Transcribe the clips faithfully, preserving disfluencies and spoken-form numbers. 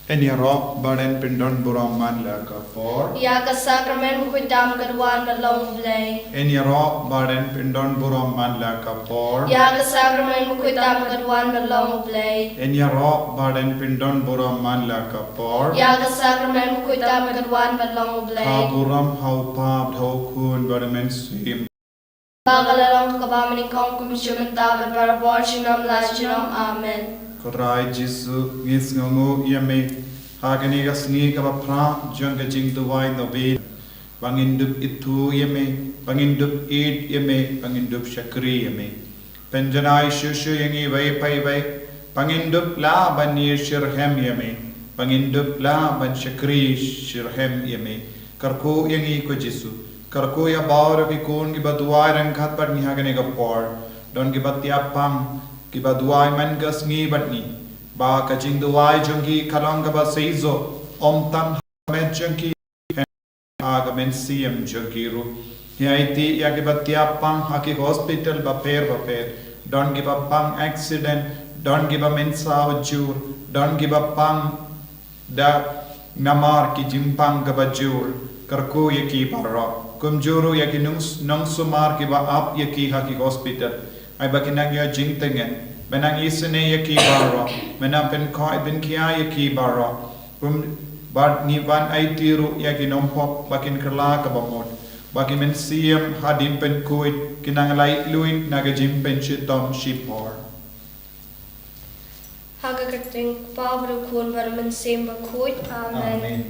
Yn ïaroh bad yn pyndon burom man la ka por. Ïa ka sakramen bakhuid tam ka duwan bad long U Blei. Yn ïaroh bad yn pyndon burom man la ka por. Ïa ka sakramen bakhuid tam ka duwan bad long U Blei. Yn ïaroh bad yn pyndon burom man la ka por. Ïa ka sakramen bakhuid tam ka duwan bad long U Blei. Ka burom ha U Pa bad ha U Khun bad ha U Mynsiem. Ba ka la long kaba mynnyngkong, kumjuh mynta bad barabor, junom la junom. Amen. Ko Trai Jisu, ngi sngewnguh ïa me ha kane ka sngi kaba phra jong ka jingduwai Nobel, ba ngin dup ithuh ïa me, ba ngin dup ïeit ïa me, ba ngin dup shakri ïa me. Pynjanai shuh shuh ïa ngi iwei pa iwei ba ngin dup lah ban ïeit shitrhem ïa me, ba ngin dup lah ban shakri shitrhem ïa me. Kyrkhu ïa ngi ko Jisu, kyrkhu ïa baroh ki khun kiba duwai ryngkat bad ngi ha kane ka por. Don kiba tiap pang, kiba duwai man ka sngi bad ngi, ba ka jingduwai jong ki ka long kaba seisoh, ym tang ha ka met jong ki, ha ka mynsiem jong ki ruh. Ngi aiti ïa kiba tiap pang ha ki hospital bapher bapher. Don kiba pang accident, don kiba mynsaw jur, don kiba pang da namar ki jingpang kaba jur. Kyrkhu ïa ki baroh. Kumjuh ruh ïa ki nong, nongsumar kiba ap ïa ki ha ki hospital. Ai ba kin nang ïoh jingtngen. Ba nang isynei ïa ki baroh. Ba nang pynkhoi pynkhia ïa ki baroh. Kum bad ngi wan aiti ruh ïa ki nongpop ba kin kylla kaba mut, ba ki mynsiem hadien pynkhuid kin nang laitluid na ka jingpynshitom shipor. Ha ka kyrteng U Kpa bad U Khun bad U Mynsiem Bakhuid. Amen. Amen.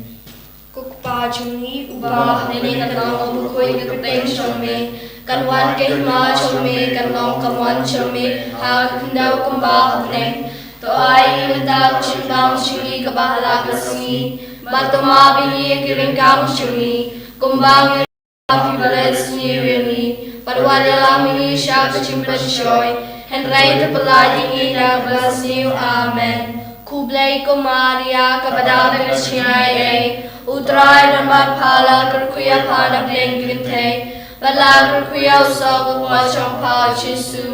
Ko Kpa jong ngi uba ha bneng, kan long bakhuid ka kyrteng jong me, kan wan ka hima jong me, kan long ka mon jong me ha ka khyndew kumba ha bneng. To ai ïa ngi mynta ka jingbam jong ngi kaba ha la ka sngi, bad to map ïa ngi ïa ki ryngkang jong ngi, kumba ngi map ïa kiba leh sniew ïa ngi, bad wat ïalam ïa ngi sha ka jingpynshoi, hynrei to pyllait ïa ngi na kaba sniew. Amen. Khublei ko Maria, kaba dap da ka jingaiei, U Trai u don bad pha, la kyrkhu ïa pha na pdeng ki kynthei, bad la kyrkhu ïa u soh ka kpoh jong pha U Jisu.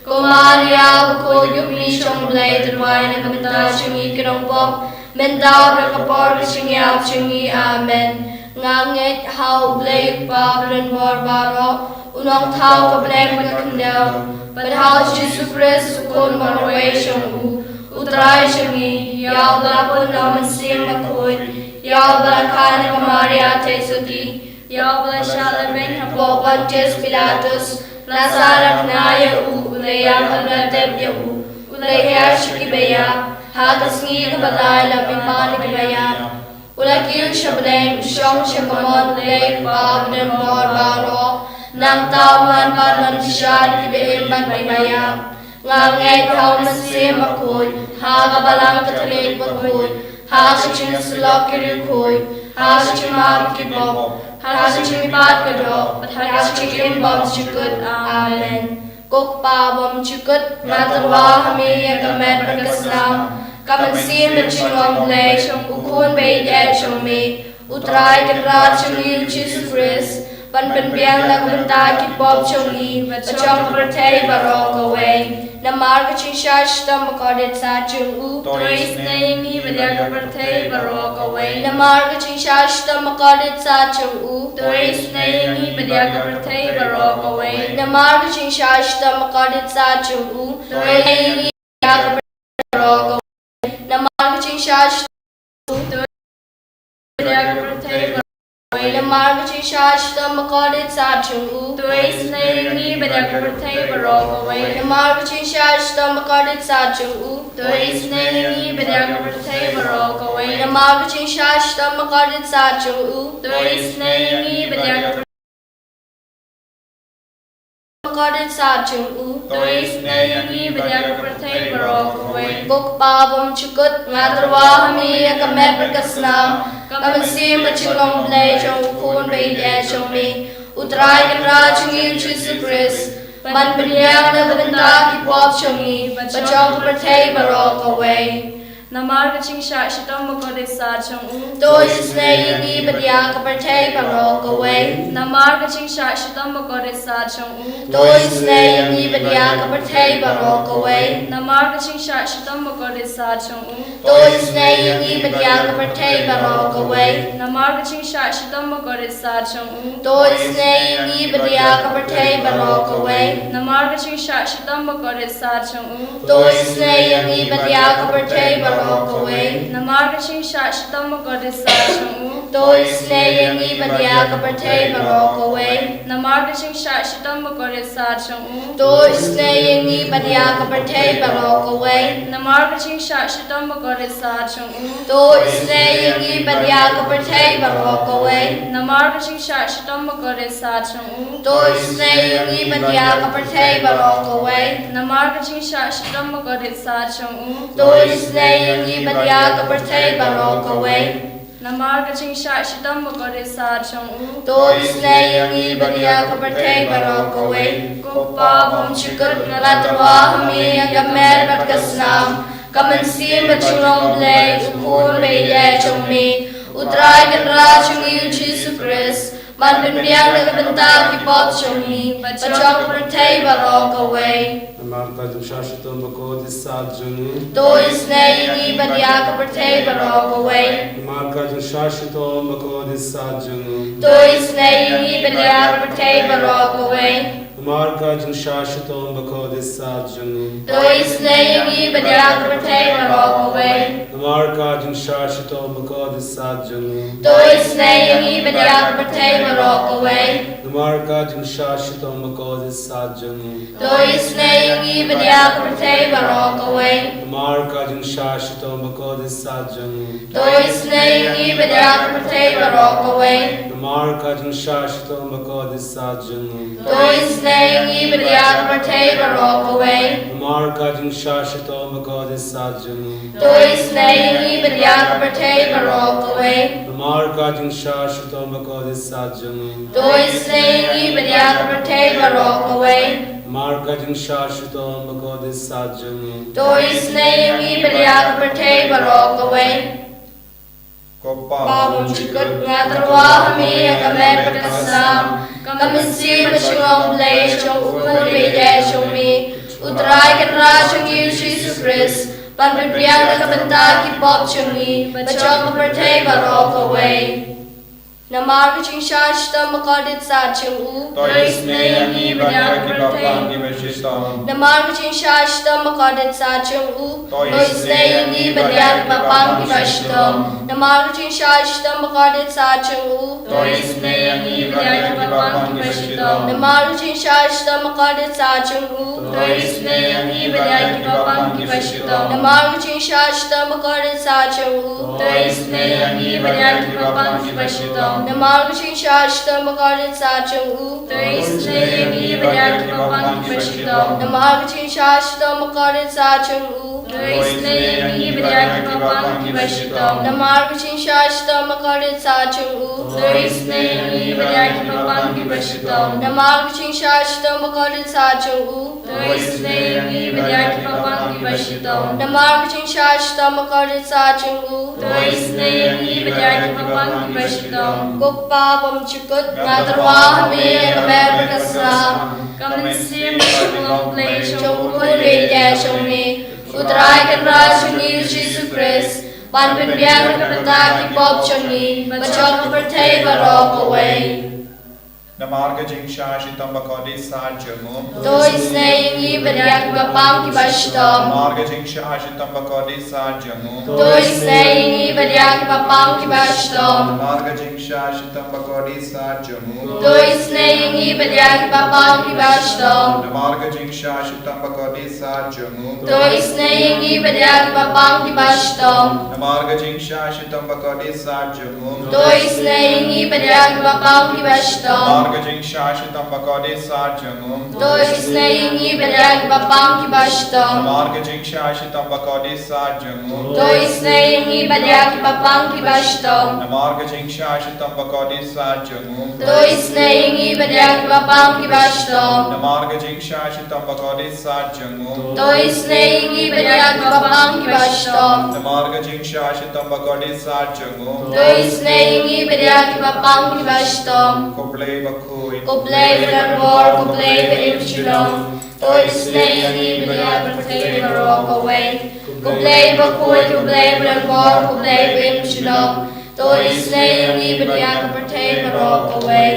Ko Maria bakhuid, u kmie jong U Blei, to duwai na ka bynta jong ngi ki nongpop, mynta bad ha ka por ka jingïap jong ngi. Amen. Nga ngeit ha U Blei U Kpa badonbor baroh, u nongthaw ka bneng bad ka khyndew, bad ha U Jisu Khrist, u Khun ba marwei jong u, U Trai jong ngi, ïa uba la pun da U Mynsiem Bakhuid, ïa uba la kha na ka Maria Theisotti, ïa uba la shah lehbeiñ hapoh Pontius Pilatus, la sahnarphna ïa u, u la ïap bad la tep ïa u, u la hiar sha kiba ïap, ha ka sngi kaba lai u la mihpat na kiba ïap, u la kiew sha bneng, u shong sha kamon U Blei U Kpa badonbor baroh. Nangta un wan ban lynshai ïa kiba im bad kiba ïap. Nga ngeit ha U Mynsiem Bakhuid, ha ka Balang Katholik bakhuid, ha ka jingïasyllok ki riewkhuid, ha ka jingmap ki pop, ha ka jingmihpat ka doh, bad ha ka jingim bymjukut. Amen. Ko Kpa bymjukut, nga tyrwa ha me ïa ka met bad ka snam, ka mynsiem bad jinglong Blei jong U Khun ba ïeit jong me, U Trai Kynrad jong ngi U Jisu Khrist, ban pynbiang na ka bynta ki pop jong ngi bad jong ka pyrthei baroh kawei. Namar ka jingshah shitom bakordit sat jong u, to isynei ïa ngi bad ïa ka pyrthei baroh kawei. Namar ka jingshah shitom bakordit sat jong u, to isynei ïa ngi bad ïa ka pyrthei baroh kawei. Namar ka jingshah shitom bakordit sat jong u, to isynei ïa ngi bad ïa ka pyrthei baroh kawei. Namar ka jingshah shitom, to isynei ïa ka pyrthei baroh kawei. Namar ka jingshah shitom bakordit sat jong u, to isynei ïa ngi bad ïa ka pyrthei baroh kawei. Namar ka jingshah shitom bakordit sat jong u, to isynei ïa ngi bad ïa ka pyrthei baroh kawei. Namar ka jingshah shitom bakordit sat jong u, to isynei ïa ngi bad ïa ka pyrthei bakordit sat jong u, to isynei ïa ngi bad ïa ka pyrthei baroh kawei. Ko Kpa bymjukut, nga tyrwa ha me ïa ka met bad ka snam, ka mynsiem bad jinglong Blei jong U Khun ba ïeit jong me, U Trai Kynrad jong ngi U Jisu Khrist, ban pynbiang na ka bynta ki pop jong ngi bad jong ka pyrthei baroh kawei. Namar ka jingshah shitom bakordit sat jong u. To isynei ïa ngi bad ïa ka pyrthei baroh kawei. Namar ka jingshah shitom bakordit sat jong u. To isynei ïa ngi bad ïa ka pyrthei baroh kawei. Namar ka jingshah shitom bakordit sat jong u. To isynei ïa ngi bad ïa ka pyrthei baroh kawei. Namar ka jingshah shitom bakordit sat jong u. To isynei ïa ngi bad ïa ka pyrthei baroh kawei. Namar ka jingshah shitom bakordit sat jong u. To isynei ïa ngi bad ïa ka pyrthei baroh kawei. Namar ka jingshah shitom bakordit sat jong u. To isynei ïa ngi bad ïa ka pyrthei baroh kawei. Namar ka jingshah shitom bakordit sat jong u. To isynei ïa ngi bad ïa ka pyrthei baroh kawei. Namar ka jingshah shitom bakordit sat jong u. To isynei ïa ngi bad ïa ka pyrthei baroh kawei. Namar ka jingshah shitom bakordit sat jong u. To isynei ïa ngi bad ïa ka pyrthei baroh kawei. Namar ka jingshah shitom bakordit sat jong u. To isynei ïa ngi bad ïa ka pyrthei baroh kawei. Namar ka jingshah shitom bakordit sat jong u. To isynei ïa ngi bad ïa ka pyrthei baroh kawei. Ko Pa bymjukut, nga tyrwa ha me ïa ka mer bad ka snam, ka mynsiem bad jinglong Blei, u Khun ba ïeit jong me, U Trai Kynrad jong ngi U Jisu Khrist, ban pynbiang na ka bynta ki pop jong ngi bad jong ka pyrthei baroh kawei. Namar ka jingshah shitom bakordit sat jong u. To isynei ïa ngi bad ïa ka pyrthei baroh kawei. Namar ka jingshah shitom bakordit sat jong u. To isynei ïa ngi bad ïa ka pyrthei baroh kawei. Namar ka jingshah shitom bakordit sat jong u. To isynei ïa ngi bad ïa ka pyrthei baroh kawei. Namar ka jingshah shitom bakordit sat jong u. To isynei ïa ngi bad ïa ka pyrthei baroh kawei. Namar ka jingshah shitom bakordit sat jong u. To isynei ïa ngi bad ïa ka pyrthei baroh kawei. Namar ka jingshah shitom bakordit sat jong u. To isynei ïa ngi bad ïa ka pyrthei baroh kawei. Namar ka jingshah shitom bakordit sat jong u. To isynei ïa ngi bad ïa ka pyrthei baroh kawei. Namar ka jingshah shitom bakordit sat jong u. To isynei ïa ngi bad ïa ka pyrthei baroh kawei. Namar ka jingshah shitom bakordit sat jong u. To isynei ïa ngi bad ïa ka pyrthei baroh kawei. Namar ka jingshah shitom bakordit sat jong u. To isynei ïa ngi bad ïa ka pyrthei baroh kawei. Ko Pa bymjukut, nga tyrwa ha me ïa ka mer bad ka snam, ka mynsiem bad jinglong Blei jong u Khun ba ïeit jong me, U Trai Kynrad jong ngi U Jisu Khrist, ban pynbiang na ka bynta ki pop jong ngi bad jong ka pyrthei baroh kawei. Namar ka jingshah shitom bakordit sat jong u. To isynei ïa ngi bad ïa ki bapang ki bashitom. Namar ka jingshah shitom bakordit sat jong u. To isynei ïa ngi bad ïa ki bapang ki bashitom. Namar ka jingshah shitom bakordit sat jong u. To isynei ïa ngi bad ïa ki bapang ki bashitom. Namar ka jingshah shitom bakordit sat jong u. To isynei ïa ngi bad ïa ki bapang ki bashitom. Namar ka jingshah shitom bakordit sat jong u. To isynei ïa ngi bad ïa ki bapang ki bashitom. Namar ka jingshah shitom bakordit sat jong u. To isynei ïa ngi bad ïa ki bapang ki bashitom. Namar ka jingshah shitom bakordit sat jong u. To isynei ïa ngi bad ïa ki bapang ki bashitom. Namar ka jingshah shitom bakordit sat jong u. To isynei ïa ngi bad ïa ki bapang ki bashitom. Namar ka jingshah shitom bakordit sat jong u. To isynei ïa ngi bad ïa ki bapang ki bashitom. Namar ka jingshah shitom bakordit sat jong u. To isynei ïa ngi bad ïa ki bapang ki bashitom. Ko Pa bymjukut, nga tyrwa ha me ïa ka mer bad ka snam, ka mynsiem bad jinglong Blei jong u Khun ba ïeit jong me, U Trai Kynrad jong ngi U Jisu Khrist, ban pynbiang na ka bynta ki pop jong ngi bad jong ka pyrthei baroh kawei. Namar ka jingshah shitom bakordit sat jong u. To isynei ïa ngi bad ïa ki bapang ki bashitom. Namar ka jingshah shitom bakordit sat jong u. To isynei ïa ngi bad ïa ki bapang ki bashitom. Namar ka jingshah shitom bakordit sat jong u. To isynei ïa ngi bad ïa ki bapang ki bashitom. Namar ka jingshah shitom bakordit sat jong u. To isynei ïa ngi bad ïa ki bapang ki bashitom. Namar ka jingshah shitom bakordit sat jong u. To isynei ïa ngi bad ïa ki bapang ki bashitom. Namar Ka jingshah shitom ba kordit sar jong u. To isynei ïa ngi bad ïa kiba pang kiba shitom. Namar ka jingshah shitom ba kordit sar jong u. To isynei ïa ngi bad ïa kiba pang kiba shitom. Namar ka jingshah shitom ba kordit sar jong u. To isynei ïa ngi bad ïa kiba pang kiba shitom. Namar ka jingshah shitom ba kordit sar jong u. To isynei ïa ngi bad ïa kiba pang kiba shitom. Namar ka jingshah shitom ba kordit sar jong u. To isynei ïa ngi bad ïa kiba pang kiba shitom. Ko Blei bakhuid. Ko Blei badonbor, ko Blei ba im junom. To isynei ïa ngi bad ïa ka pyrthei baroh kawei. Ko Blei bakhuid, ko Blei badonbor, ko Blei ba im junom. To isynei ïa ngi bad ïa ka pyrthei baroh kawei.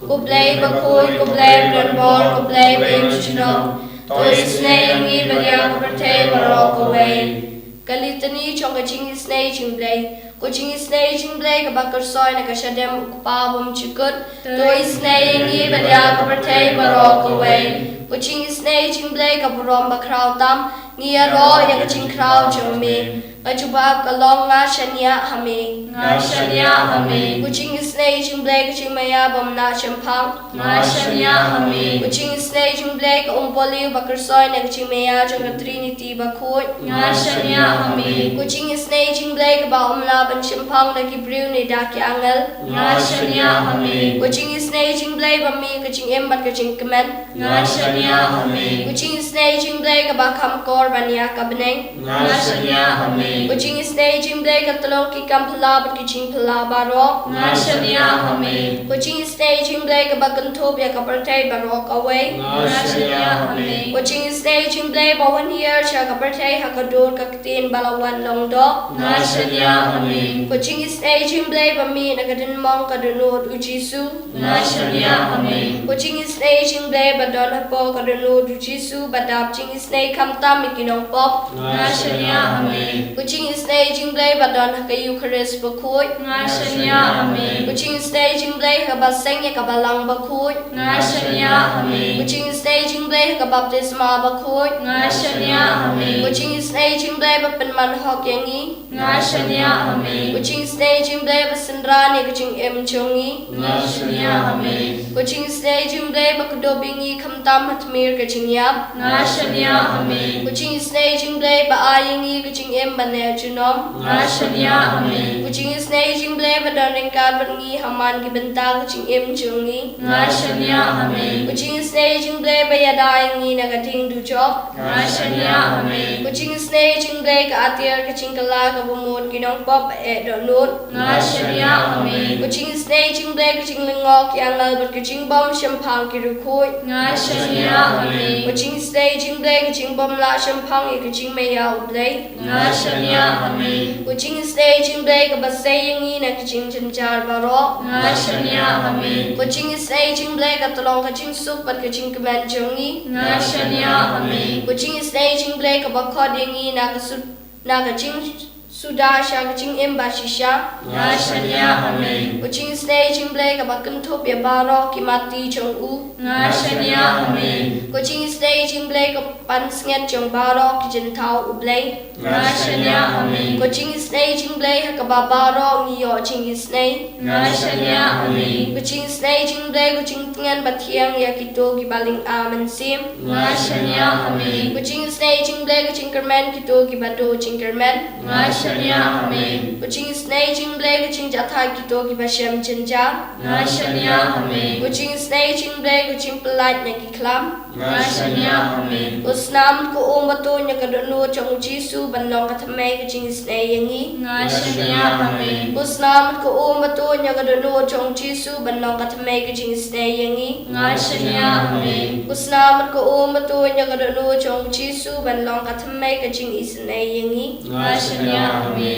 Ko Blei bakhuid, ko Blei badonbor, ko Blei ba im junom. To isynei ïa ngi bad ïa ka pyrthei baroh kawei. Ka Litany jong ka jingisynei jong u Blei. Ko jingisynei jong u Blei kaba kyrsoi na ka shadem u Kpa bymjukut. To isynei ïa ngi bad ïa ka pyrthei baroh kawei. Ko jingisynei jong u Blei ka burom bakhraw tam. Ngi ïaroh ïa ka jingkhraw jong me. Ka jubab ka long, nga shaniah ha me. Nga shaniah ha me. Ko jingisynei jong u Blei ka jingmaïa bym lah shemphang. Nga shaniah ha me. Ko jingisynei jong u Blei ka umpohliew ba kyrsoi na ka jingmaïa jong ka Trinity bakhuid. Nga shaniah ha me. Ko jingisynei jong u Blei kaba ym lah ban shemphang da ki briew ne da ki angel. Nga shaniah ha me. Ko jingisynei jong u Blei ba mih ka jingim bad ka jingkmen. Nga shaniah ha me. Ko jingisynei jong u Blei kaba kham kor ban ïa ka bneng. Nga shaniah ha me. Ko jingisynei jong u Blei ka tyllong ki kam phylla bad ki jingphylla baroh. Nga shaniah ha me. Ko jingisynei jong u Blei kaba kynthup ïa ka pyrthei baroh kawei. Nga shaniah ha me. Ko jingisynei jong u Blei ba wan hiar sha ka pyrthei ha ka dur ka ktien ba la wan long doh. Nga shaniah ha me. Ko jingisynei jong u Blei ba mih na ka dien mong ka dohnud u Jisu. Nga shaniah ha me. Ko jingisynei jong u Blei ba don hapoh ka dohnud u Jisu ba dap jingisynei khamtam ïa ki nongpop. Nga shaniah ha me. Ko jingisynei jong u Blei ba don ha ka Eukharist bakhuid. Nga shaniah ha me. Ko jingisynei jong u Blei ha kaba seng ïa ka Balang bakhuid. Nga shaniah ha me. Ko jingisynei jong u Blei ha ka baptisma bakhuid. Nga shaniah ha me. Ko jingisynei jong u Blei ba pynman hok ïa ngi. Nga shaniah ha me. Ko jingisynei jong u Blei ba synran ïa ka jingim jong ngi. Nga shaniah ha me. Ko jingisynei jong u Blei ba kdup ïa ngi khamtam ha tmier ka jingïap. Nga shaniah ha me. Ko jingisynei jong u Blei ba ai ïa ngi ka jingim ban neh junom. Nga shaniah ha me. Ko jingisynei jong u Blei ba don ryngkat bad ngi ha man ki bynta ka jingim jong ngi. Nga shaniah ha me. Ko jingisynei jong u Blei ba ïada ïa ngi na ka ding dujok. Nga shaniah ha me. Ko jingisynei jong u Blei ka atiar ka jingkylla kaba mut ki nongpop ba eh dohnud. Nga shaniah ha me. Ko jingisynei jong u Blei ka jinglyngngoh ki angel bad ka jingbym shemphang ki riewkhuid. Nga shaniah ha me. Ko jingisynei jong u Blei ka jingbym lah shemphang ïa ka jingmaïa u Blei. Nga shaniah ha me. Ko jingisynei jong u Blei kaba sei ïa ngi na ka jingjynjar baroh. Nga shaniah ha me. Ko jingisynei jong u Blei ka tyllong ka jingsuk bad ka jingkmen jong ngi. Nga shaniah ha me. Ko jingisynei jong u Blei kaba khot ïa ngi na ka sud na ka jingsuda sha ka jingim bashisha. Nga shaniah ha me. Ko jingisynei jong u Blei kaba kynthup ïa baroh ki matti jong u. Nga shaniah ha me. Ko jingisynei jong u Blei ka pansngiat jong baroh ki jingthaw u Blei. Nga shaniah ha me. Ko jingisynei jong u Blei ha kaba baroh ngi ïoh jingisynei. Nga shaniah ha me. Ko jingisynei jong u Blei ko jingtngen ba thiang ïa kito kiba lynga mynsiem. Nga shaniah ha me. Ko jingisynei jong u Blei ko jingkyrmen kito kiba duh jingkyrmen. Nga shaniah ha me. Ko jingisynei jong u Blei ko jingjahthait kito kiba shem jynjar. Nga shaniah ha me. Ko jingisynei jong u Blei ko jingpyllait na ki khlam. Nga shaniah ha me. Ko snam ko um ba tuid na ka dohnud jong u Jisu ban long ka thymmei ka jingisynei ïa ngi. Nga shaniah ha me. Ko snam ko um ba tuid na ka dohnud jong u Jisu ban long ka thymmei ka jingisynei ïa ngi. Nga shaniah ha me. Ko snam ko um ba tuid na ka dohnud jong u Jisu ban long ka thymmei ka jingisynei ïa ngi. Nga shaniah ha me.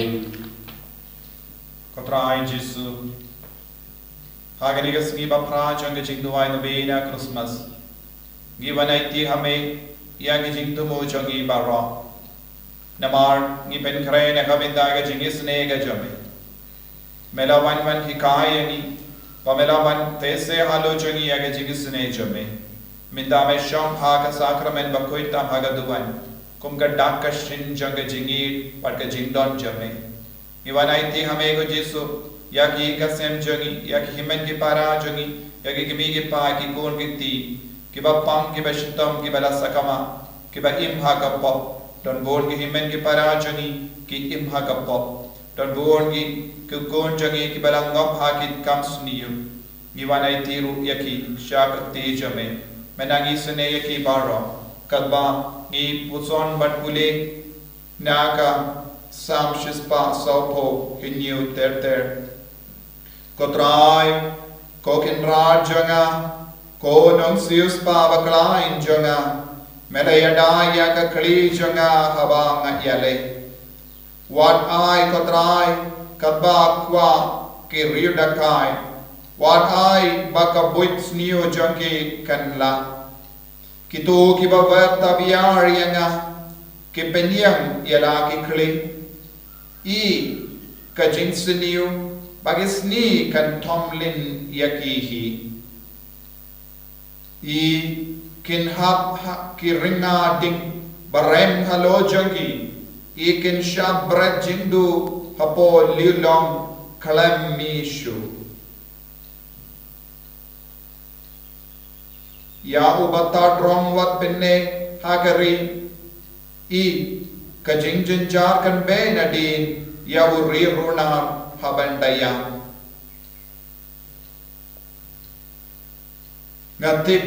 Ko Trai Jisu, ha kane ka sngi ba phra jong ka jingduwai nobena Christmas, ngi wan aiti ha me ïa ka jingthmu jong ngi baroh. Namar ngi pynkhreh na ka bynta ka jingisynei ka jong me. Me la wan ban hikai ïa ngi, ba me la wan pynthikna halor jong ngi ïa ka jingisynei jong me. Mynta me shong ha ka sakramen bakhuid tam ha ka duwan, kum ka dak ka shin jong ka jingïeit bad ka jingdon jong me. Ngi wan aiti ha me ko Jisu, ïa ki ïing ki sem jong ngi, ïa ki hynmen ki para jong ngi, Ïa ki kmie ki kpa, ki khun ki kti, kiba pang kiba shitom, kiba la sakma, kiba im ha ka pop. Don bun ki hynmen ki para jong ngi ki im ha ka pop. Don bun ki khun jong ngi kiba la ngop ha ki kam sniew. Ngi wan aiti ruh ïa ki sha ka kti jong me. Me nang isynei ïa ki baroh. Katba ngi puson bad pule na ka Salm shispah sawphew hynñiew ter ter. Ko Trai, ko Kynrad jong nga, ko Nongsiewspah bakhlaiñ jong nga, me la ïada ïa ka khlieh jong nga haba nga ïaleh. Wat ai, ko Trai, katba kwah ki riewdakaid, wat ai ba ka buit sniew jong ki kan lah. Kito kiba wer tabiar ïa nga ki pynïeng ïa la ki khlieh. I ka jingsniew ba ki sniew kan thom lin ïa ki hi. I kin hap ha ki rynga ding ba rem halor jong ki. I kin shah bret jingduh hapoh lieh long khlem mih shuh. Ïa uba tad rong wat pynneh ha ka ri. I ka jingjynjar kan beh nadien ïa u riewrunar ha ban da ïa. Nga tip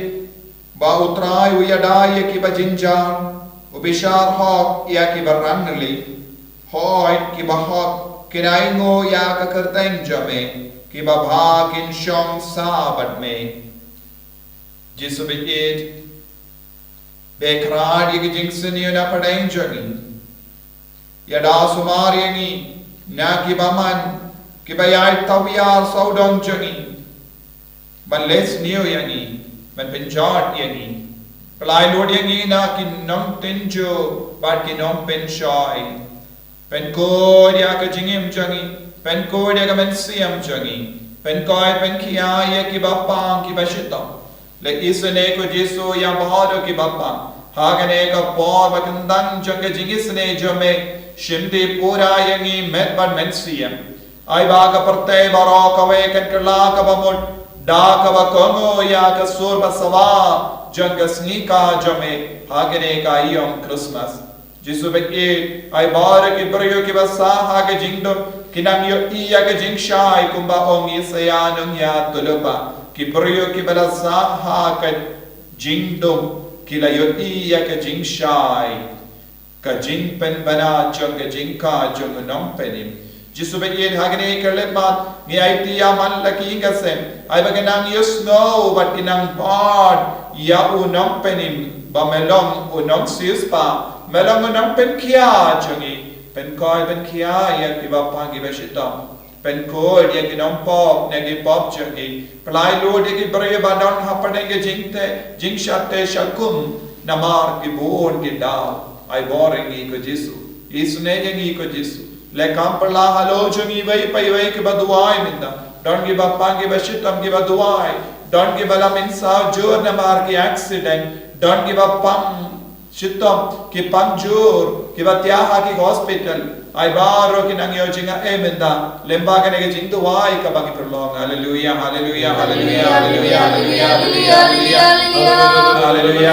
ba U Trai u ïada ïa kiba jynjar, u bishar hok ïa kiba rangli. Hooid, kiba hok kin ainguh ïa ka kyrteng jong me, kiba bha kin shong sa bad me. Jisu beit, beh khrad ïa ki jingsniew na pdeng jong ngi. Ïada sumar ïa ngi na kiba man, kiba ïai tawiar sawdong jong ngi. Ban leh sniew ïa ngi, ban pynjot ïa ngi. Pynlait lut ïa ngi na ki nongtynjuh bad ki nongpynshoi. Pynkhuid ïa ka jingim jong ngi, pynkhuid ïa ka mynsiem jong ngi, pynkhuid pynkhia ïa kiba pang kiba shitom. Leh isynei ko Jisu ïa baroh kiba pang ha kane ka por ba kyndang jong ka jingisynei jong me, shim pura ïa ngi met bad mynsiem. Ai ba ka pyrthei baroh kawei kan kylla kaba mut da kaba kohnguh ïa ka sur ba sawa jong ka sngi ka jong me ha kane ka aïom Christmas. Jisu beit, ai baroh ki briew kiba sah ha ka jingdum ki nang ïohi ïa ka jingshai, kumba ong Isaïah nongïathuhlypa. Ki briew kiba la sah ha ka jingdum ki la ïohi ïa ka jingshai. Ka jingpynbna jong ka jingkha jong u Nongpynim. Jisu beit, ha kane ka khyllipmat ngi aiti ïa man la ki ïing ka sem, ai ba kin nang ïohsngew bad kin nang bud ïa u Nongpynim ba me long u Nongsiewspah, me long u Nongpynkhia jong ngi. Pynkhuid pynkhia ïa kiba pang kiba shitom. Pynkhuid ïa ki nongpop na ki pop jong ngi. Pynlait lut ïa ki briew ba don hapdeng ka jingteh, jingshah teh shah kum namar ki bun ki daw. Ai bor ïa ngi ko Jisu. Isynei ïa ngi ko Jisu. Leh kam phylla halor jong ngi iwei pa iwei kiba duwai mynta. Don kiba pang kiba shitom kiba duwai. Don kiba la mynsaw jur namar ki accident. Don kiba pang shitom, ki pang jur, kiba thiah ha ki hospital. Ai baroh ki nang ïoh jingaiei mynta lyngba kane ka jingduwai kaba ngi pynlong. Haleluia, haleluia, haleluia, haleluia, haleluia, haleluia, haleluia.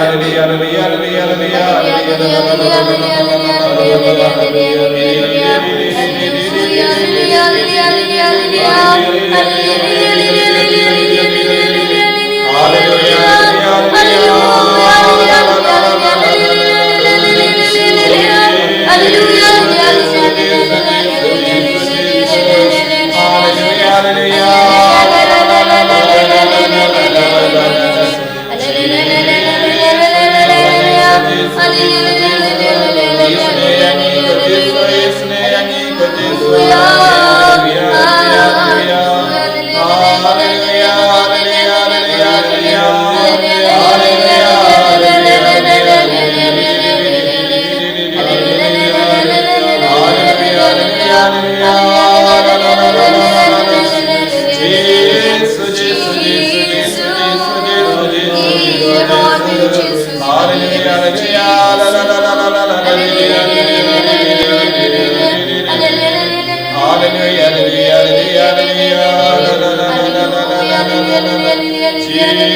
Hallelujah, hallelujah, hallelujah, hallelujah. Hallelujah, hallelujah, hallelujah, hallelujah,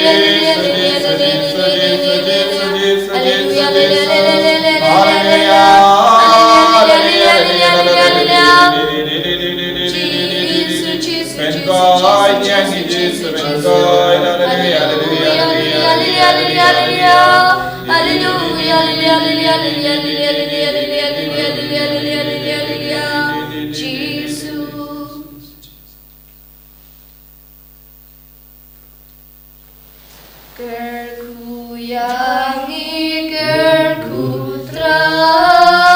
hallelujah, hallelujah, hallelujah, hallelujah, hallelujah, hallelujah, hallelujah, hallelujah, hallelujah, hallelujah, hallelujah. Jesus, Jesus, Jesus, Jesus, Jesus, Jesus, Jesus, hallelujah, hallelujah, hallelujah, hallelujah, hallelujah. Hallelujah, hallelujah, hallelujah, hallelujah, hallelujah, hallelujah, hallelujah, hallelujah, hallelujah, hallelujah, hallelujah, hallelujah. Jesus. Kyrkhu ïa ngi, kyrkhu Trai.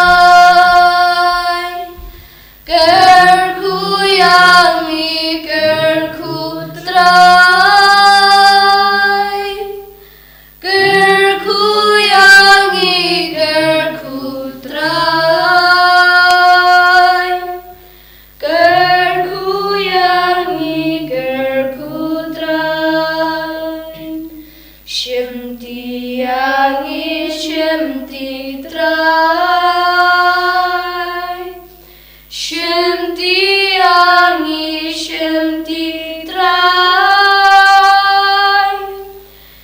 Kyrkhu ïa ngi, kyrkhu Trai. Kyrkhu ïa ngi, kyrkhu Trai. Kyrkhu ïa ngi, kyrkhu Trai. Shimti ïa ngi, shimti Trai. Shimti ïa ngi, shimti Trai.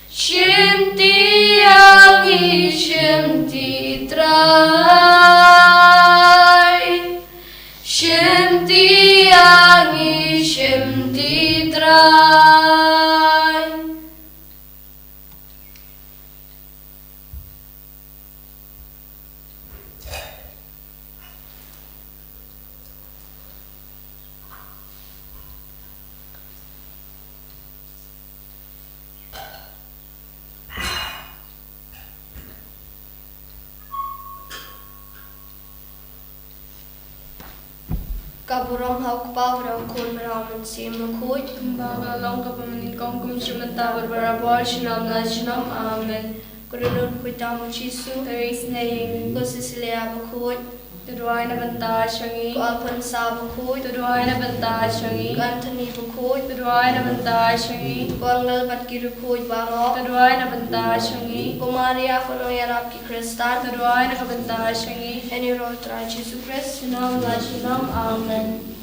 Shimti ïa ngi, shimti Trai. Shimti ïa ngi, shimti Trai. Ka burom ha u Kpa, bad ha u Khun, bad ha u Mynsiem Bakhuid. Kumba ka la long, ka bym nyngkong, kum shynna, bad barabor, junom la junom. Amen. Ko Dohnud Bakhuid tam, Jisu. Teresia Bakhuid. Ko Cecilia Bakhuid. To duwai na bynta jong ngi. Ko Alphonsa Bakhuid. To duwai na bynta jong ngi. Ko Anthony Bakhuid. To duwai na bynta jong ngi. Ko Angel bad ki riewkhuid baroh. To duwai na bynta jong ngi. Ko Maria, ko nongïarap ki Khristan. To duwai na ka bynta jong ngi. Ïa ngi ruh u Trai Jisu Khrist. Junom la junom. Amen.